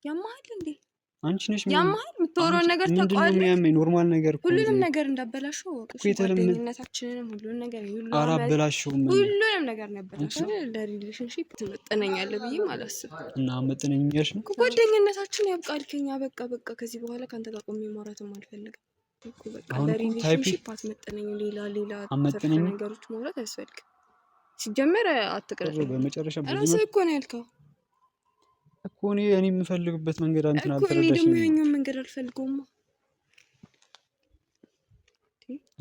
ያማሃል እንዴ? አንቺ ነሽ ያማሃል። የምታወራውን ነገር ታውቀዋለህ። Normal ነገር እኮ ሁሉንም ነገር እንዳበላሸው ጓደኝነታችንንም ሁሉንም ነገር አላበላሸውም። ሁሉንም ነገር ነበላሸው። ለ relationship ትመጥነኛለህ ብዬም አላስብም። እና መጥነኛሽ ነው። ጓደኝነታችን ያብቃልከኛ። በቃ በቃ፣ ከዚህ በኋላ ከአንተ ጋር ቆሜ ማውራትም አልፈልግም። በቃ ለ relationship አትመጥነኝም። ሌላ ሌላ ነገሮች ማውራት አያስፈልግም። ሲጀመር አትቅረጽ። በመጨረሻ ራስህ እኮ ነው ያልከው እኮ እኔ የምፈልግበት መንገድ አንተን አልተረዳሽም። እኔ ደግሞ ያኛውን መንገድ አልፈልገውም።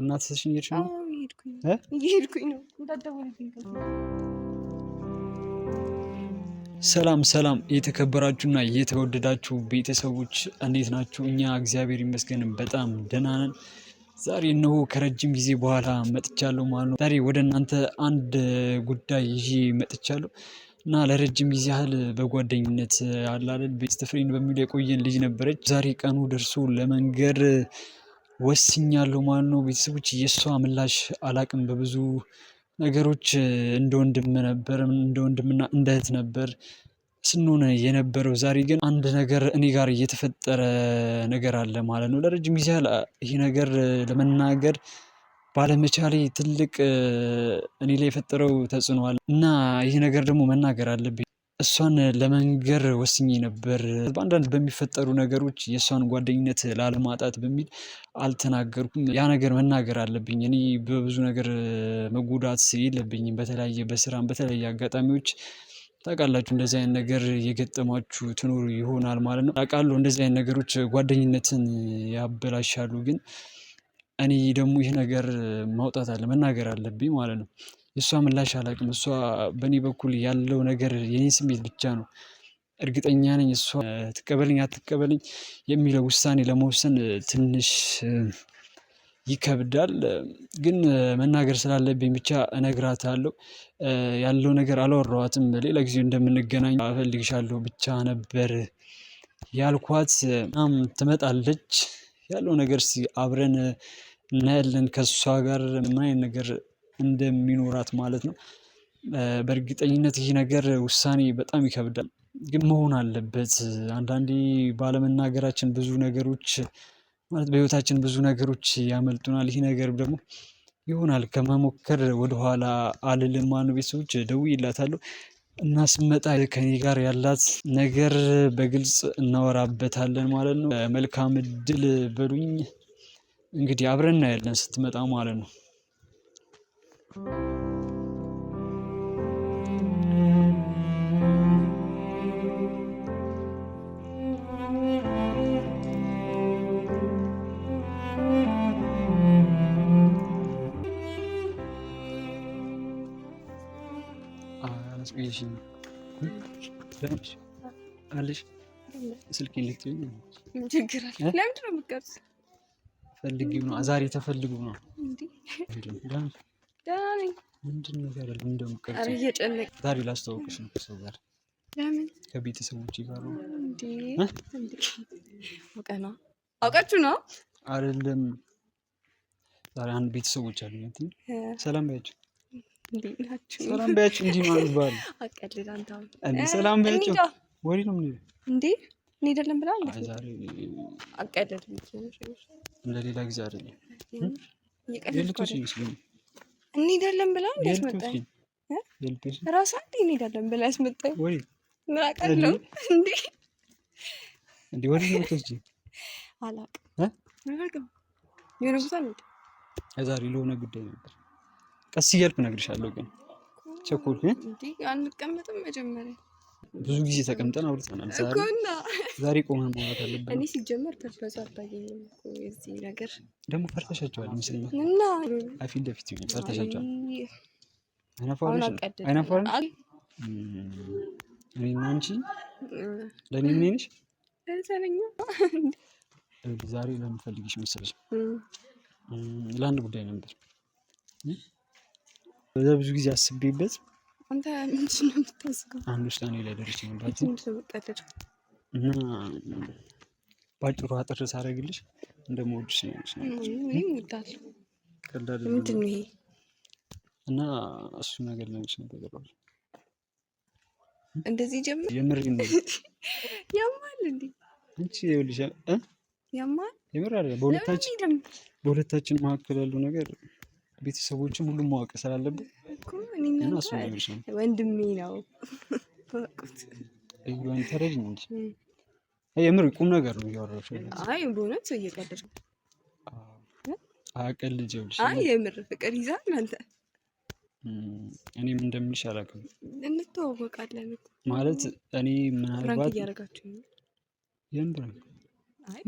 እና ትስሽኝ እየሄድሽ ነው? እየሄድኩኝ ነው። ሰላም ሰላም፣ የተከበራችሁና የተወደዳችሁ ቤተሰቦች እንዴት ናችሁ? እኛ እግዚአብሔር ይመስገን በጣም ደህና ነን። ዛሬ እነሆ ከረጅም ጊዜ በኋላ መጥቻለሁ ማለት ነው። ዛሬ ወደ እናንተ አንድ ጉዳይ ይዤ መጥቻለሁ። እና ለረጅም ጊዜ ያህል በጓደኝነት አለ አይደል best friend በሚል የቆየን ልጅ ነበረች። ዛሬ ቀኑ ደርሶ ለመንገር ወስኛለሁ ማለት ነው። ቤተሰቦች የእሷ ምላሽ አላቅም። በብዙ ነገሮች እንደ ወንድም ነበር፣ እንደ ወንድምና እንደ እህት ነበር ስንሆን የነበረው። ዛሬ ግን አንድ ነገር እኔ ጋር እየተፈጠረ ነገር አለ ማለት ነው። ለረጅም ጊዜ ያህል ይሄ ነገር ለመናገር ባለመቻሌ ትልቅ እኔ ላይ የፈጠረው ተጽዕኖ አለ እና ይህ ነገር ደግሞ መናገር አለብኝ። እሷን ለመንገር ወስኜ ነበር። በአንዳንድ በሚፈጠሩ ነገሮች የእሷን ጓደኝነት ላለማጣት በሚል አልተናገርኩም። ያ ነገር መናገር አለብኝ። እኔ በብዙ ነገር መጎዳት የለብኝም። በተለያየ በስራም በተለያየ አጋጣሚዎች ታውቃላችሁ እንደዚህ አይነት ነገር የገጠማችሁ ትኖሩ ይሆናል ማለት ነው። አውቃለሁ እንደዚህ አይነት ነገሮች ጓደኝነትን ያበላሻሉ፣ ግን እኔ ደግሞ ይህ ነገር ማውጣት አለ መናገር አለብኝ ማለት ነው። የእሷ ምላሽ አላውቅም። እሷ በእኔ በኩል ያለው ነገር የኔ ስሜት ብቻ ነው። እርግጠኛ ነኝ እሷ ትቀበለኝ አትቀበለኝ የሚለው ውሳኔ ለመወሰን ትንሽ ይከብዳል። ግን መናገር ስላለብኝ ብቻ እነግራታለሁ። ያለው ነገር አላወራኋትም። ሌላ ጊዜ እንደምንገናኝ እፈልግሻለሁ ብቻ ነበር ያልኳት። ትመጣለች ያለው ነገር አብረን እናያለን ከእሷ ጋር ምን አይነት ነገር እንደሚኖራት ማለት ነው። በእርግጠኝነት ይህ ነገር ውሳኔ በጣም ይከብዳል፣ ግን መሆን አለበት። አንዳንዴ ባለመናገራችን ብዙ ነገሮች ማለት በህይወታችን ብዙ ነገሮች ያመልጡናል። ይህ ነገር ደግሞ ይሆናል ከመሞከር ወደኋላ አልልም። ማነው ቤተሰቦች ደውዬላታለሁ እና ስመጣ ከኔ ጋር ያላት ነገር በግልጽ እናወራበታለን ማለት ነው። መልካም እድል በሉኝ። እንግዲህ አብረን እናያለን ስትመጣ ማለት ነው። አለሽ ስልኬን ልትይኝ ችግር አለ? ለምንድን ነው የምትቀርጽ? ፈልጊው ነው ዛሬ ተፈልጉ ነው። ደህና ነኝ። ምንድን ነው ዛሬ እንደምቀርጽ? ዛሬ ላስተዋውቅሽ ነው ከሰው ጋር። ለምን? ከቤተሰቦቼ ጋር ነው። አውቃችሁ ነው አይደለም? ዛሬ አንድ ቤተሰቦች አሉኝ። ሰላም በያቸው፣ ሰላም በያቸው። እንዲህ ማለት ባል ሰላም በያቸው። ወዴት ነው የምንሄደው እንዴ? እንሄዳለን ብላ ዛሬ አቀልድ እንደሌላ ጊዜ አይደለም። እንሄዳለን ብላ ያስመጣኝ ራሷ እንዴ እንሄዳለን ብላ ያስመጣኝ ምን አውቃለሁ እንዴ እንዴ ወዴት ነው የምትወስጂኝ? አላውቅም አላውቅም። የሆነ ቦታ እንሂድ። ዛሬ ለሆነ ጉዳይ ነበር። ቀስ እያልኩ እነግርሻለሁ፣ ግን ቸኮልኩ። እንዴ አንቀመጥም መጀመሪያ ብዙ ጊዜ ተቀምጠን አውርተናል። ዛሬ ቆመን ማውራት አለብን። እኔ ሲጀመር purpose ኡ አታገኝም እኮ የዚህ ነገር ደግሞ ፈርተሻቸዋል ይመስለኛል። እና ፊት ለፊት ፈርተሻቸዋል። አይናፋር እኔና አንቺ ለእኔ ምን ነሽ? ዛሬ ለምን ፈልግሽ መሰለሽ? ለአንድ ጉዳይ ነበር። ብዙ ጊዜ አስቤበት አንተ ምንድን ነው የምታስበው? አንድ ውሳኔ ላይ ደርሼ ነበር እና ባጭሩ አጥር ሳደርግልሽ እንደምወድሽ ነው። ምንድን ነው ይሄ? እና እሱ ነገር ልነግርሽ ነበር የጠራሁሽ። እንደዚህ ጀምር። የምሬን ነው። ያማል እንዴ አንቺ? ይኸውልሽ ያማል። የምር አይደለም። በሁለታችን መካከል ያለው ነገር ቤተሰቦችም ሁሉም ማወቅ ስላለብን እና እሱ ወንድሜ ነው። ተረጅኝ እንጂ የምር ቁም ነገር ነው እያወራሁሽ። አይ በእውነት እየቀለድኩ አቀልጅ። ይኸውልሽ፣ አይ የምር ፍቅር ይዛል አንተ። እኔም እንደምልሽ አላውቅም። እንተዋወቃለን ማለት እኔ ምናልባት እያደረጋችሁ ነው። የምር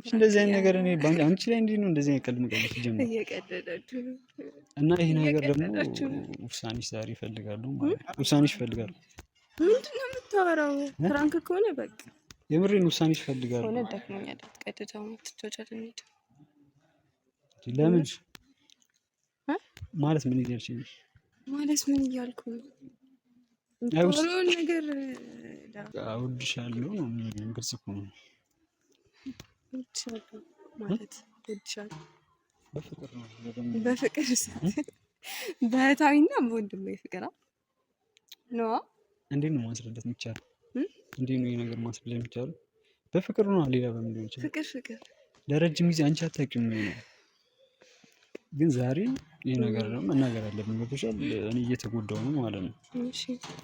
እንደዚህ አይነት ነገር እኔ አንቺ ላይ እንዲህ ነው እንደዚህ አይነት ቀልድ መቀለድ ጀመር እየቀለዳችሁ ነው። እና ይሄ ነገር ደግሞ ውሳኔሽ ዛሬ ይፈልጋሉ ማለት ነው። ውሳኔሽ ይፈልጋሉ። ምንድን ነው የምታወራው? prank ከሆነ በቃ የምሬን ውሳኔሽ ይፈልጋሉ። ሆነ ደክሞኛል። ቀጥታ ትጫጫል እንሂድ። ለምን ማለት ምን እያልሽ ነው? ማለት ምን እያልኩ ነው? የምታወራውን ነገር እወድሻለሁ ነው። ግልጽ እኮ ነው። እወድሻለሁ ማለት እወድሻለሁ በፍቅር በእህታዊና በወንድማዊ ፍቅር ነዋ። እንዴት ነው ማስረዳት የሚቻለው? እንዴት ነው ይሄ ነገር ማስረዳት የሚቻለው? በፍቅር ነው። ሌላ በምን ሊሆን ይችላል? ፍቅር ፍቅር ለረጅም ጊዜ አንቺ አታውቂውም ነው፣ ግን ዛሬ ይህ ነገር ደግሞ መናገር አለብን። ገብቶሻል? እኔ እየተጎዳሁ ነው ማለት ነው።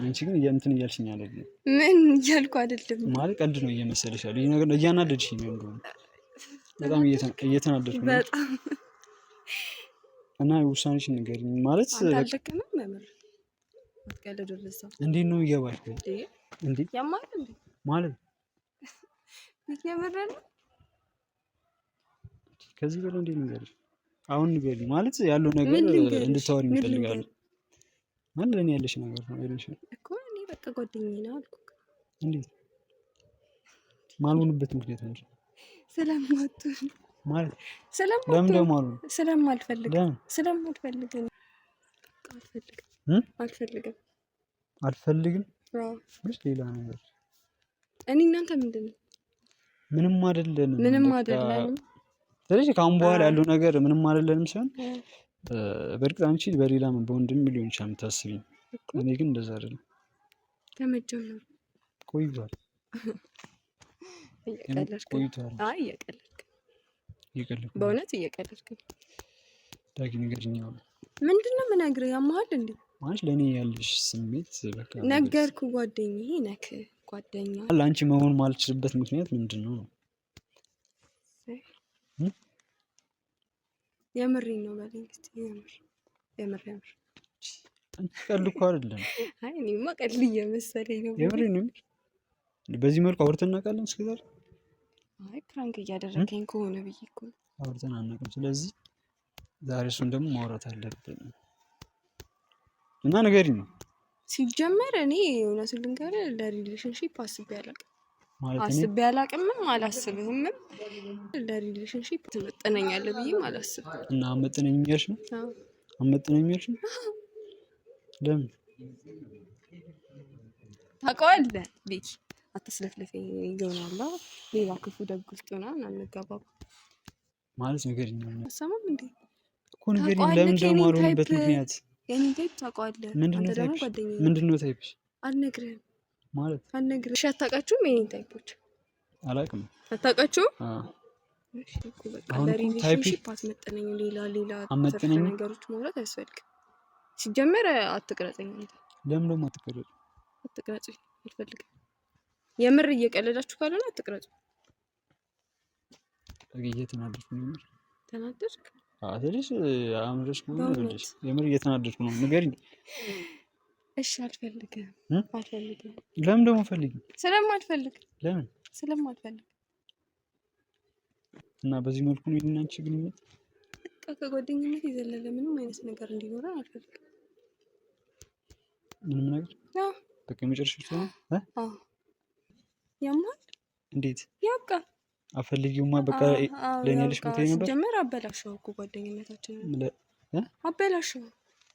አንቺ ግን እንትን እያልሽኝ አይደለም። ምን እያልኩ አይደለም ማለት ቀልድ ነው እየመሰለሽ ያለው ይህ ነገር እያናደድሽኝ ነው። እንደውም በጣም እየተናደድኩ ነው። በጣም እና ውሳኔሽን ንገሪኝ ማለት አልደከመም። መምህር አትቀልድ። ወደዛ እንዴት ነው ይገባል እንዴ? ያማል እንዴ ማለት የምር ነው። ከዚህ በላይ እንዴት ንገሪኝ? አሁን ንገሪኝ ማለት ያለው ነገር እንድታወሪ እፈልጋለሁ። ማለት ለእኔ ያለሽ ነገር ነው ያለሽ እኮ እኔ በቃ ጓደኛዬ ነው አልኩህ። እንዴት ማልሆንበት ምክንያት ምንድን ነው? ስለማትሆን ማለት ለምን ደግሞ አሉ ስለማልፈልግ ስለማልፈልግ አልፈልግም አልፈልግም ወይስ ሌላ ነገር? እኔ እናንተ ምንድን ነው? ምንም አይደለንም። ምንም አይደለንም። ስለዚህ ከአሁን በኋላ ያለው ነገር ምንም አይደለንም ሲሆን፣ በእርግጥ አንቺ በሌላ በወንድም ሊሆን ይችላል የምታስቢኝ፣ እኔ ግን እንደዛ አይደለም። ከመጀመሩ ቆይቷል። ቆይቷል። አይ እየቀለድክ በእውነት እየቀለድክ ነው። ዳጊ ንገሪኝ። ምንድን ነው የምነግርህ? ያመሃል እንዴ? ማለት ለእኔ ያለሽ ስሜት በቃ ነገርኩህ። ጓደኛዬ ነክ ጓደኛ ለአንቺ መሆን ማልችልበት ምክንያት ምንድን ነው? የምሬን ነው በለኝ እስኪ። የምር የምር የምር አንቺ ቀልድ እኮ አይደለም። አይ እኔማ ቀልድ እየመሰለኝ ነው። የምሬን ነው። በዚህ መልኩ አውርተን እናውቃለን እስከ ዛሬ? አይ prank እያደረገኝ ከሆነ ብዬ እኮ ነው። አውርተን አናውቅም። ስለዚህ ዛሬ እሱን ደግሞ ማውራት አለብን እና ንገሪኝ ነው። ሲጀመር እኔ እውነቱን ልንገርህ ለ relationship አስቤ አላውቅም። አስቤ አላውቅምም አላስብህምም። ለ relationship ትመጥነኛለህ ብዬም አላስብም። እና አመጥነኝ የሚያልሽ ነው? አመጥነኝ የሚያልሽ ነው? ለምን ታውቀዋለህ ቤኪ አታስለፍለፈኝ። ይሆናላ ሌላ ክፉ ደግ ውስጥ ምናምን አንገባም ማለት ንገሪኝ። አሰማም እንዴ እኮ ንገሪኝ። ለምን ደግሞ አልሆንበት ምክንያት የኔን type ታውቀዋለህ። ምንድን ነው type ሽ? አልነግርህም ማለት አልነግርህም። እሺ አታውቃችሁም? የኔን type ኦች አላውቅም። አታውቃችሁም? ለ relationship አትመጥነኝም። ሌላ ሌላ ትርፍ ነገሮች ማውራት አያስፈልግም። ሲጀመር አትቅረጸኝ። ለምን ደግሞ አትቀረጽ? አትቅረጹኝ፣ አልፈልግም። የምር እየቀለዳችሁ ካልሆነ አትቅረጹ። እየተናደድኩ ነው። የምር ተናደድክ? ትንሽ አምረሽ የምር እየተናደድኩ ነው። ንገሪኝ። እሺ አልፈልግም፣ አልፈልግም። ለምን ደግሞ ፈልጊ? ስለማልፈልግ። ለምን? ስለማልፈልግ። እና በዚህ መልኩ ነው የእኔና አንቺ ግንኙነት? በቃ ከጓደኝነት የዘለለ ምንም አይነት ነገር እንዲኖረን አልፈልግም። ምንም ነገር? በቃ የመጨረሻ ነው። አዎ። ያማል። እንዴት? ያብቃ። አፈልጊውማ በቃ ለእኔ ያለሽ ቦታ ነበር። ሲጀመር አበላሸው እኮ ጓደኝነታችንን አበላሸው።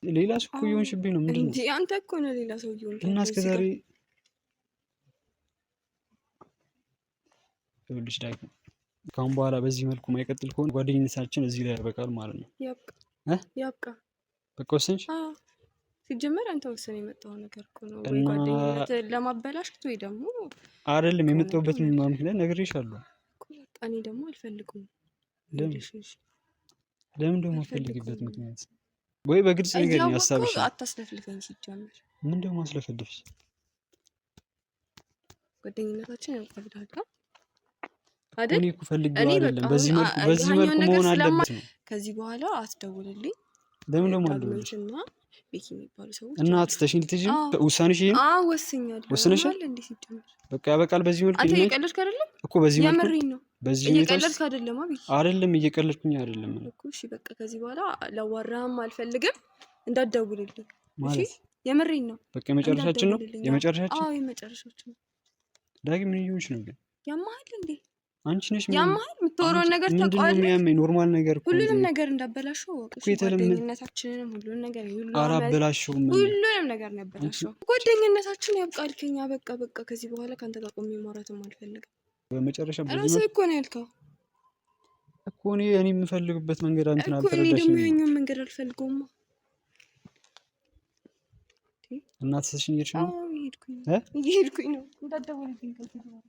ሌላ ሰው እኮ እየሆንሽብኝ ነው። ምንድን ነው አንተ እኮ ነህ ሌላ ሰው እየሆንክ እና እስከ ዛሬ ይኸውልሽ ዳግም ከአሁን በኋላ በዚህ መልኩ ማይቀጥል ከሆነ ጓደኝነታችን እዚህ ላይ ያበቃል ማለት ነው። ያብቃ። ያብቃ። በቃ ወሰንሽ? ሲጀመር አንተ ወሰን የመጣው ነገር እኮ ነው ወይ ጓደኝነት ለማበላሸት ወይ ደግሞ አይደለም። የመጣሁበት ምክንያት ነግሬሻለሁ እኮ በቃ እኔ ደግሞ አልፈልግም። ለምን ደግሞ አልፈልግበት ምክንያት ወይ በግልጽ ንገሪኝ ሀሳብሽ። አታስለፍልፈኝ። ሲጀመር ምን ደግሞ አስለፈልፍሽ? ጓደኝነታችን ያውቃል አይደል? እኔ እኮ ፈልጌው አይደለም። በዚህ መልኩ በዚህ መልኩ መሆን አለበት ነው። ከዚህ በኋላ አትደውልልኝ። ለምን ደግሞ አልደውልልሽ? እና ቤኪ የሚባሉ ሰዎች እና አትተሽኝ ልትሄጂ ነው? ውሳኔሽ ይሄ ነው? አዎ ወስኛለሁ። ወስነሻል? እንዴ ሲጀመር በቃ ያበቃል። በዚህ መልኩ አንተ እየቀለድክ አይደለም እኮ በዚህ መልኩ የምሬን ነው። በዚህ እየቀለድክ አይደለም? አብይ አይደለም፣ እየቀለድኩኝ አይደለም እኮ። እሺ በቃ ከዚህ በኋላ ላዋራህም አልፈልግም፣ እንዳትደውልልኝ እሺ። የምሬን ነው። በቃ የመጨረሻችን ነው። የመጨረሻችን። አዎ የመጨረሻችን ነው። ዳግም ምን እየሆንሽ ነው ግን? ያማሃል እንዴ? አንቺ ነሽ ያማሃል። የምታወራውን ነገር ታውቀዋለህ። የሚያመኝ normal ነገር እኮ ሁሉንም ነገር እንዳበላሸው እወቅ። ጓደኝነታችንንም ሁሉንም ነገር አላበላሸውም። ሁሉንም ነገር ነው ያበላሸው። ጓደኝነታችን ያብቃልከኛ። በቃ በቃ፣ ከዚህ በኋላ ከአንተ ጋር ቆሜ ማውራትም አልፈልግም። በመጨረሻ ራስህ እኮ ነው ያልከው እኮ እኔ የምፈልግበት መንገድ አንተን እኮ እኔ ደግሞ ያኛውን መንገድ አልፈልገውማ። እናትሽን እየሄድሽ ነው? እየሄድኩኝ ነው። እንዳትደውልብኝ ከዚህ በኋላ።